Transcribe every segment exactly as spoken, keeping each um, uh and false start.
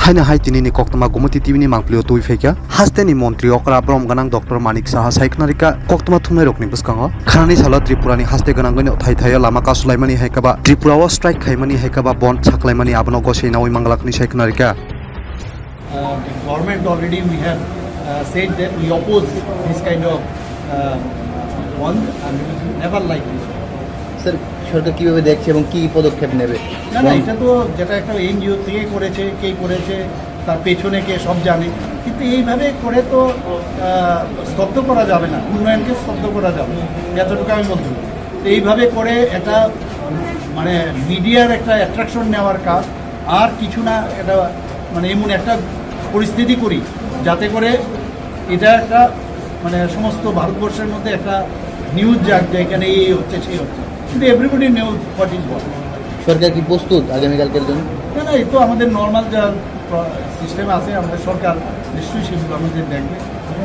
Haino hai tinini koktwma Gumoti T V ni mangpilio twi phaikha. Hasteni montri okra brom gwnang Doctor Manik Saha sai khwnarikha koktwma thumnairokni bwskango. Khanani salo Tripurani haste gwnangwi no thai thaio lama kasulaimani hai kaba Tripura o strike khaimani hai kaba bond saklaimani abono gosei naui manglak hwnwi sai khwnarikha. Uh, the government already we have uh, said that we oppose this kind of uh, bond and we will never like this. Sir, সরকার কিভাবে দেখছে এবং কি পদক্ষেপ নেবে? না না, এটা তো যেটা একটা এনজিও থেকে করেছে, কে করেছে, তার পেছনে কে, সব জানে। কিন্তু এইভাবে করে তো আহ, স্তব্ধ করা যাবে না, উন্নয়নকে স্তব্ধ করা যাবে না, এতটুকু আমি বলতে পারি। তো এইভাবে করে একটা মানে মিডিয়ার একটা অ্যাট্রাকশন নেওয়ার কাজ, আর কিছু না, এটা মানে এমন একটা পরিস্থিতি করি যাতে করে এটা একটা মানে সমস্ত ভারতবর্ষের মধ্যে একটা নিউজ যাক যে এখানে এই হচ্ছে, সেই হচ্ছে, কিন্তু everybody knows what is what. সরকার কি প্রস্তুত আগামীকালকের জন্য? না না, এই তো আমাদের নর্মাল যা সিস্টেম আছে, আমাদের সরকার নিশ্চয়ই সেগুলো আমাদের দেখবে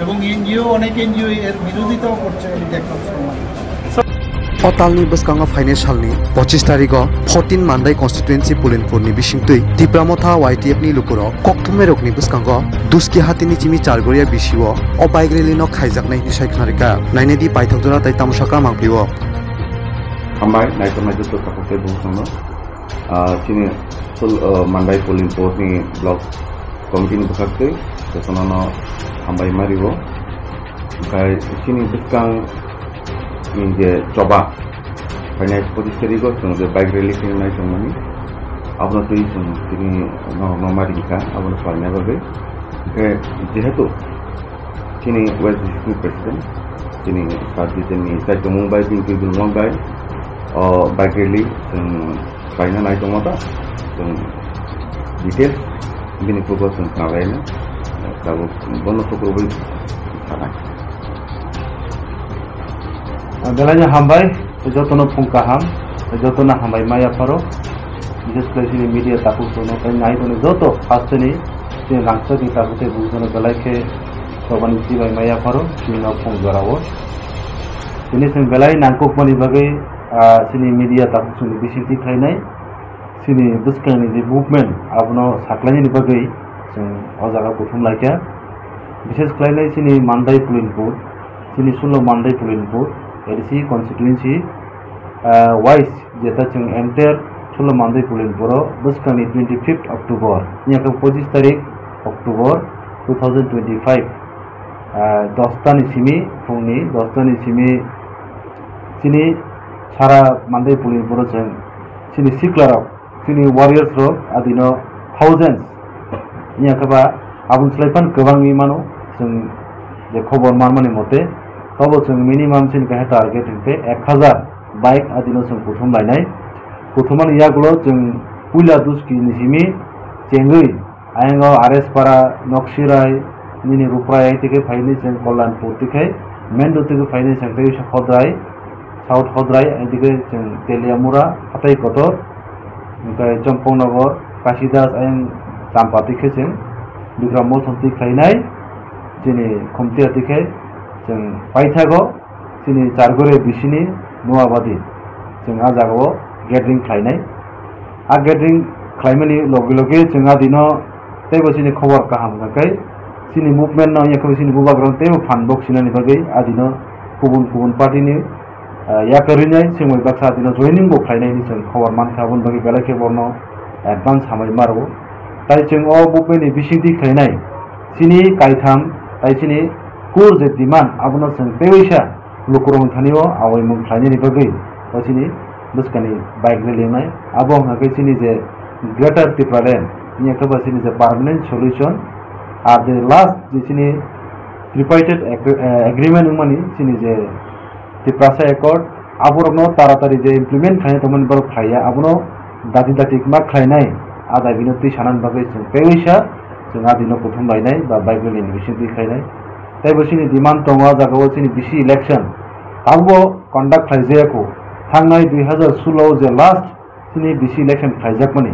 এবং এনজিও, অনেক এনজিও এর বিরোধিতাও করছে, আমি দেখলাম, শুনলাম। O talni bwskango phainai salni pochis tarigo fourteen Mandai constituency Pulinpurni bisingtwi Tipra Motha Y T F ni lukurok kokthumnairokni bwskango Duski hatini chimi Chargoria bisio o bike rally no khaijaknai hwnwi sai khwnarikha. Nainai di paithak jora tei tamosaka mangpio. Hambai, naitok naitok tei bukhukno. Ah, chini sul-, ah, Mandai Polling Board ni Block Committee ni bwkhaktwi jotono no hambai ma rio. Omohai chini bwskang ni je choba phainai pochis tarigo chwng je bike rally khe nai tongmani, abono twi chwng tini norokno ma ringkha, abono swlaina bagwi. Hwnkhe jehetu chini West District ni President, chini Sir Jiten ni chaitomung bai, bini twi bwrwngmung bai, o bike rally chwng khlaina nai tongma ta, chwng details bini bugo chwng khna laina, tabuk bono sukrubwi sanai. Belai no hambai, jotono phung kaham, jotono hambai ma yapharo, bises khlai chini media takhuk rokno tei nai tongni joto hasteni chini rangchakni takhuk tei bukhuk rokno belai khe chobani chibai ma yapharo, chini no phung jorao. Tini chwng belai nangkukmani bagwi, ah, chini media takhuk chwngni bisingtwi khlainai, chini bwskangni je movement abono saklainani bagwi chwng o jaga kuthum laikha. Bises khlainai chini Mandai Pulinpur, chini sullo Mandai Pulinpur, A D C constituency, ah, wise jeta chwng entire sullo Mandai Pulinpuro bwskangni twenty fifth October, wngya khe pochis tarik October two thousand twenty five, ah, dos tani simi, phungni dos tani simi chini sara Mandai Pulinpuro chwng chini siklarok, chini warriors rok adino thousands, wngya khe ba aboni slai phano kwbangwi mano, chwng je khobor manmani mote, tobo chwng minimum chini kaisa target hwnkhe ek hazar bike adino chwng kuthum lainai. Kuthumani yagulo chwng puila Duski ni simi chengwi, ayang o R S Para, Noksirai, nini Ruprai, ai tike phaini chwng Kollanpur tike main road tike phaini chwng tei Hodrai, South Hodrai, ai tike chwng Teliamura, Hatai Kotor, hwnkhe Chompongnagar, Kasidas, ayang Champa tike chwng Bikram Mall thong tike khlainai, chini Khumtia tike chwng paithago. Chini Chargore bisini Noabadi chwng a jagao gathering khlainai. A gathering khlaimani loge loge chwng a dino teibo chini khobor kaham hwnkhe chini movement no yakhe chini bubagrano teibo phan bok sinani bagwi a dino kubun kubun party ni, ah, yakarwi nai chwng bai baksa a dino joining bo khlainai hinwi chwng khobor mankha, aboni bagwi belai khe borno advance hambai ma rwo. Tai chwng o movement ni bisingtwi khlainai chini kaitham tai chini kur je demand abono chwng teibo sa lukurokni thani o awaimung khlainani bagwi o chini bwskani bike rally wngnai. Abo wngkha khe chini je Greater Tipraland, wngya khe ba chini je permanent solution, ar je last je chini tripartite agre-, eh, agreement wngmani chini je Tiprasa Accord, aborokno taratari je implement khlaina tongmani borok khlaiya, abono dati dati ma khlainai, a dagino twi sanani bagwi chwng teibo sa chwng a dino kuthum lainai ba bike rally ni bising twi khlainai. Tei bo chini demand tongo, a jagao chini bisi election tabukbo conduct khlaijaya kho. Thangnai dui hazar sullo je last chini bisi election khlaijakmani.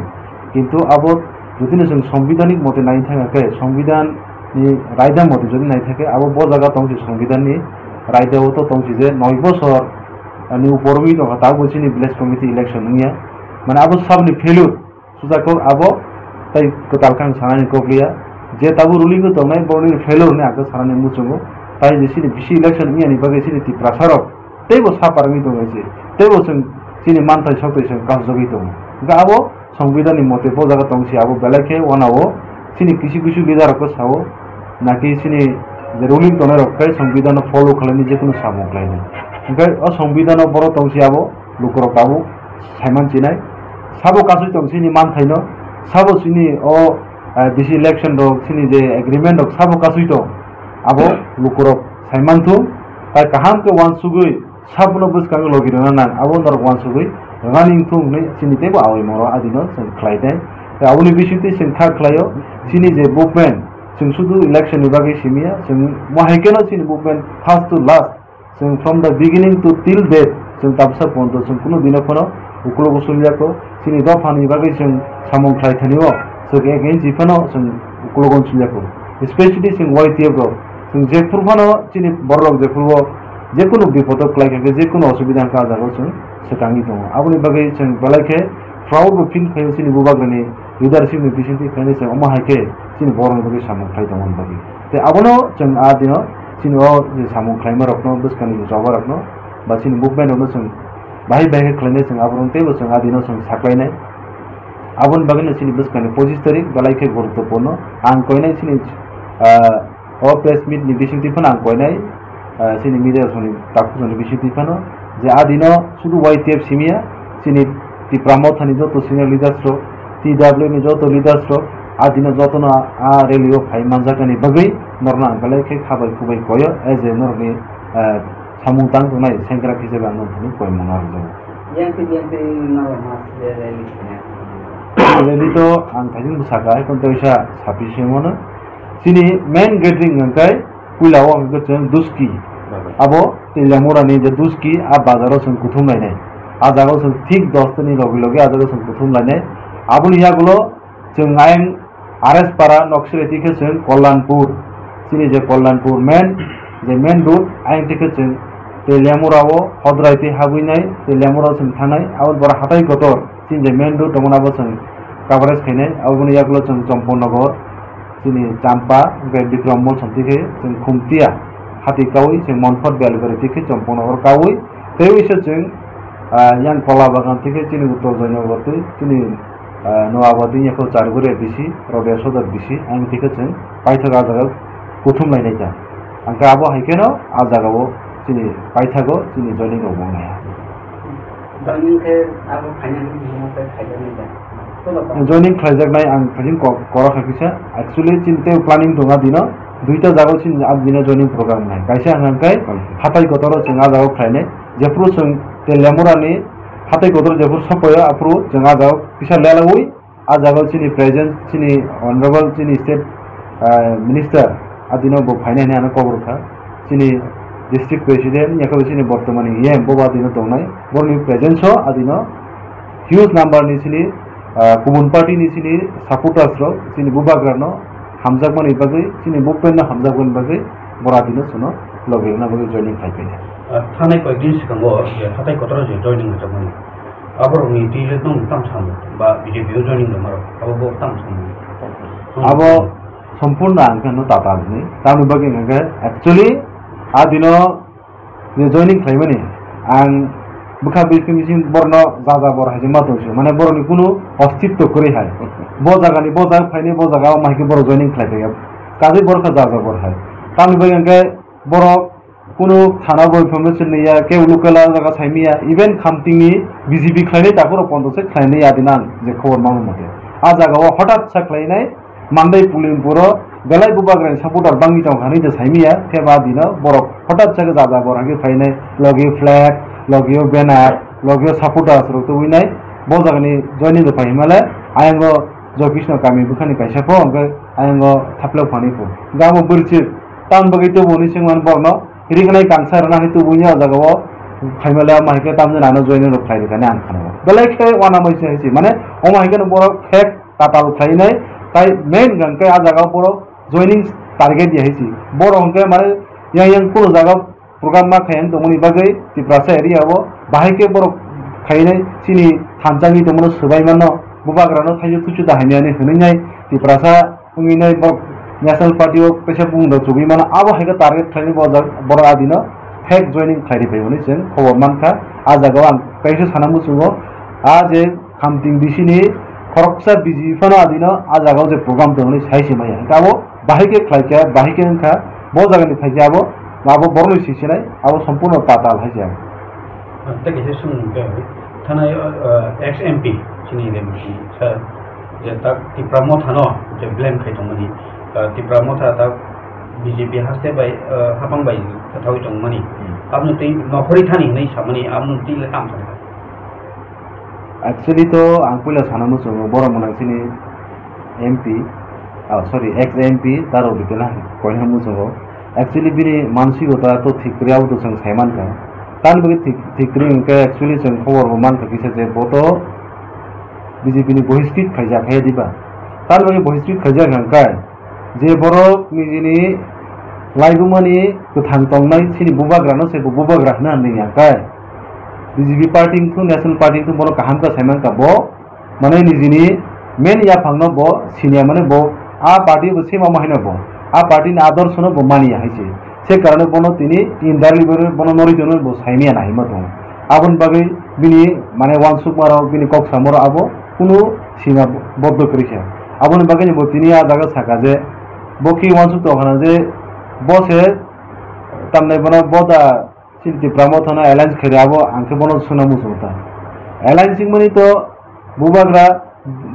Kintu abo jodi no chwng songbidanik mote nai thangkhe, songbidan ni raida mote jodi nai thangkhe, abo bo jaga tong si songbidan ni raida o to tong si je noi bosor ni upor wi tongkha, tabukbo chini village committee election wngya. Mane abo saboni failure. Sujakok abo Tai kwtal khe ang sanani kok liya, je tabuk ruling o tongnai borokni failure hwnwi ang khe sanani muchungo. Tai je chini bisi election wngya ni bagwi chini Tiprasa rok teibo saparwi tongwi se, teibo chwng chini manthai sokthai chwng kasugwi tongo. Hwnkhe abo Songbidan ni mote bo jaga tong si abo belai khe wanao chini kisu kisu leader rok khe sao, naki chini je ruling tongnai rok khe Songbidan no follow khlaini je kunu samung khlainai. Hwnkhe o Songbidan no borok tong si abo lukurok tabuk saiman chinai. Sabo kasui tong chini manthaino, sabo chini o, eh, bisi election rok chini je agreement rok sabo kasui tong, abo lukurok saiman thung, tai kaham khe wansugwi sabono bwskango logi rwna nang, abo norok wansugwi rwna ning thung hwnwi chini teibo awi moro adino chwng khlai nai. Tai aboni bisingtwi chwng kha khlaio, chini je movement, chwng sudu election ni bagwi simiya, chwng mo hai kheno chini movement first to last, chwng from the beginning to till date, chwng tabsa ponto chwng kunu dino phano ukulogo sulyako, chini dophani bagwi chwng samung khlai thanio, chwng ek inchi phano chwng ukulogo sulyako. Especially chwng Y T F rok, chwng jephru phano chini borok jephru o jekunu bipodo kwlai kha khe, jekunu osubida wngkha, ah jagao chwng swkangwi tongo. Aboni bagwi chwng belai khe proud bo feel khaio chini bubagrani leadership ni bisingtwi khainai chwng omo hai khe chini borokni bagwi samung khlai tongmani bagwi. Tei abono chwng ah dino chini o je samung khlaima rokno, bwskangni je choba rokno ba chini movement rokno chwng bahai bahai khe khlainai, chwng aborok teibo chwng ah dino chwng saklainai. Aboni bagwino chini bwskangni pochis tarik belai khe guruttopurno. Ang koinai chini, ah, o press meet ni bisingtwi phano ang koinai, ah, chini media rokni takhuk rokni bisingtwi phano je ah dino sudu Y T F simiya, chini Tipra Mothani joto senior leaders rok, T W ni joto leaders rok, ah dino jotono ah rally o phai manjaknani bagwi norokno ang belai khe kha bai khubai koyo, as a norokni, ah, samung tang tongnai sengkrak hisabe ang norokni koi mano arwk jago. Yang twi yang twi norok mas rally khaina. Rally to ang thajin bwsaka, ekon teisa sapi se mano. Chini main gathering hwnkhe puila o hwnkhe chwng Duski. Bazar. Abo Teliamura ni je Duski, a bazar o chwng kuthum lainai. A jaga o chwng thik dos tani logi logi a jaga o chwng kuthum lainai. Aboni yagulo chwng ayang R S Para noksiri twi khe chwng Kollanpur. Chini je Kollanpur main, je main road, ayang twi khe chwng Teliamura o Hodrai twi habwi nai, Teliamura o chwng thangnai. Abo bora hatai kotor, chini je main road tongmani abo chwng coverage khainai. Aboni yagulo chwng Chomponogor, chini Champa, hwnkhe Bikram Mall somtwi khe chwng Khumtia hati kaui, chwng Monphat Bialbari twi khe Chomponogor kaui. Tei uisa chwng, ah, yang Kola Bagan twi khe chini Uttor Joynagar twi chini, ah, Noabadi yakho Charguri bisi, Rodia Sodor bisi, ang twi khe chwng paithak ah jaga kuthum lainai ta. Hwnkhe abo hai kheno ah jaga o chini paithago chini joining rok bo wngnai. Joining khe abo final ni himo tei khaijak nai da. Joining khlaijaknai ang thajin ko-, koro kha kisa. Actually, chini tei planning tongo dino. Duita jaga chini a dino joining program nai. Kaisa hwnkha khe hatai kotoro chwng a jaga khlainai. Jephru chwng Teliamura ni hatai kotoro jephru sopaio, aphuru chwng a jaga kisa lelaui. A jaga chini present chini honorable chini state, ah, minister adino bo phainai hinwi ano kobor kha. Chini district president yakhe chini bortomani E M bo adino tongnai. Borni presence o adino huge number ni chini, ah, kubun party ni chini supporters rok chini bubagra no hamjakmani bagwi, chini movement no hamjakmani bagwi bora adino sono logi rwna bagwi joining khai phaikha. Ah, thanai koyekdin swkango je hatai kotoro je joining rwjakmani. Aborokni twi le nwng tam samo ba B J P o joining rwma rok, abo bo tam samo. Abo sompurno ang khe no tata ni. Tamni bagwi hwnkhe actually a dino je joining khlaimani ang bwkha bising bising borno jaja bor hai ma tongsi, mane borokni kunu ostitto kwrwi hai. Bo jagani bo jaga phaini bo jaga o mai khe borok joining khlai phaikha. Kajwi borok kha jaja bor hai. Tamni bagwi hwnkhe borok kunu thana bo information niya, kebo local o jaga saimiya, even Khamtingni B J P khlainai takhurok pondo se khlainai adinang je khobor mano mote. A jaga o hothat sa khlainai, Mandai Pulimpuro belai bubagrani supporter bangwi tongkha hinwi je saimiya, khe ba dino borok hothat sa khe jaja bor hagwi phainai, logi flag, logi o banner, logi o supporters rok tubui nai, bo jagani joining rok pai himale, ayang o Joy Krishna kami bwkhani kaisa pho, hwnkhe ayang o thaplok phani pho. Hwnkhe amo bwrwi se Tamni bagwi tubu hwnwi swngmani borokno riknai kangsa rwna hai tubuini o jaga o phaimale ama hai khe tamjani ano joining rok khlai rwkha hinwi ang khana o. Belai khe uanamai se hai se, mane omo hai kheno borok fake tatal khlainai, tai main hwnkha khe a jaga o borok joining target ya hai se. Borok hwnkhe mane yang yang kunu jaga o program ma khaiyang tongmani bagwi Tiprasa area o bahai khe borok khainai chini thansa wngwi tongmano swbai mano. Bubagrano thaio thuchu da hamya hinwi hwnwi nai Tiprasa wngwi nai borok National Party o kaisa bumung da chugwi mano, abo hai khe target khlainai bo jak-, borok adino fake joining khlai ri bai hwnwi chwng khobor mankha. A jagao ang kaisa sana muchungo, a je Khamting bisini khoroksa B J P phano adino a jagao je program tongwi sai se maya. Hwnkhe abo bahai khe khlaikha, bahai khe wngkha, bo jagani phaikhe abo, abo borokni sisinai, abo sompurno patal hai se. Tei kaisa swngmung khe, thanai, uh, ex M P chini Remchini sir, je tak Tipra Motha no je blame khai tongmani, uh, Tipra Motha tak B J P haste bai, uh, hapang bai kwthawi tongmani. Hmm. Aboni tei nokhorwi thani hinwi samani, aboni tei le tamo sana? Actually to ang puila sana muchungo, borok mwnang chini M P, ah, sorry, ex M P Taro Bitena koina muchungo. Actually bini mansigota to thik kwrwi, abo to chwng sai mankha. Tamni bagwi thik, thik kwrwi hwnkhe actually chwng khobor bo mankha kisa je bo to B J P ni bohiskrit khaijak hai diba. Tamni bagwi bohiskrit khaijak hwnkhe je borok nijini laibumani kwthang tongnai chini bubagrano se bo bubagra hwnwi hwnwi ya khe B J P party wngthung, National Party wngthung, bono kaham khe sai mankha bo, mane nijini main yaphangno bo siniya, mane bo a party bo sima ma haino bo a party ni adorshono bo maniya hai se. Se karone bono tini indirectly bono norwi tono bo saimiya nahima tongo. Aboni bagwi bini mane uansukmarok, bini kok samorok abo kunu sima boddo kwrwi kha. Aboni bagwino bo tini a jaga saka je bo ki uansuk tongkha na je bo se tamni bono bo da chini Tipra Motha no alliance khairi abo ang khe bono suna muchungo ta. Alliance wngmani to bubagra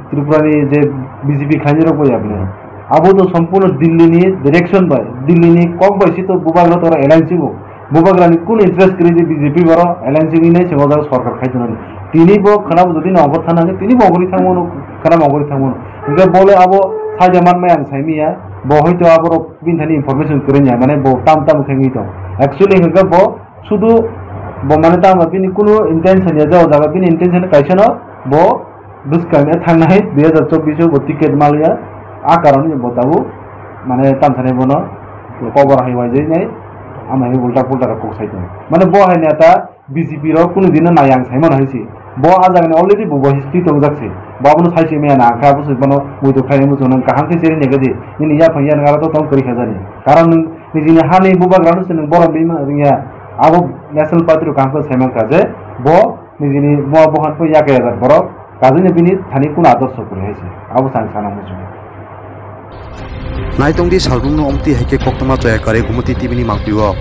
Tripura ni je B J P khlainai rok bo ya bini. Abo to sompurno Delhi ni direction bai, Delhi ni kok bai si to bubagra to alliance bo. Bubagra ni kunu interest kwrwi je B J P boro alliance wngwi nai se o jaga sorkar khai tongnani. Tini bo khwnabo jodi no obo thanani, tini bo obo ri thangmano, khwnabo obo ri thangmano. Hingke bo le abo saida manmai ang saimiya, bo hoito aborok bini thani information kwrwngya, mane bo tam tam khe wngwi tong. Actually hwnkhe bo sudu bo mane tamo bini kunu intention ya, je o jaga bini intention kaisa no bo bwskang e thangnai dui hazar chobbish o bo ticket maliya, a karon ni bo tabuk mane tam thani bono kobor hai wai jai nai, ama hai ulta pulta rok kok sai tongo. Mane bo hai neta B J P rok kunu dino nai ang saimano hai se. Bo a jagani already bo, bo history tongjak se. Bo abono sai se maya na, ang khe abo se bono muitu khlainai muchung nang kaham khe seri nega di. Nini yaphang ya nang aro to tong kwrwi kha jani. Karon nwng nijini hani bubagrano se nwng borom bima ringya. Abo National Party rok kaham khe sai mankha je bo nijini buma bohan pho yakya jak borok. Kajini bini thani kunu adorsho kwrwi hai se. Abo se ang sana muchung. Naitongdi salbumno omtwi hai khe koktwma choya kare Gumoti T V ni mangpio.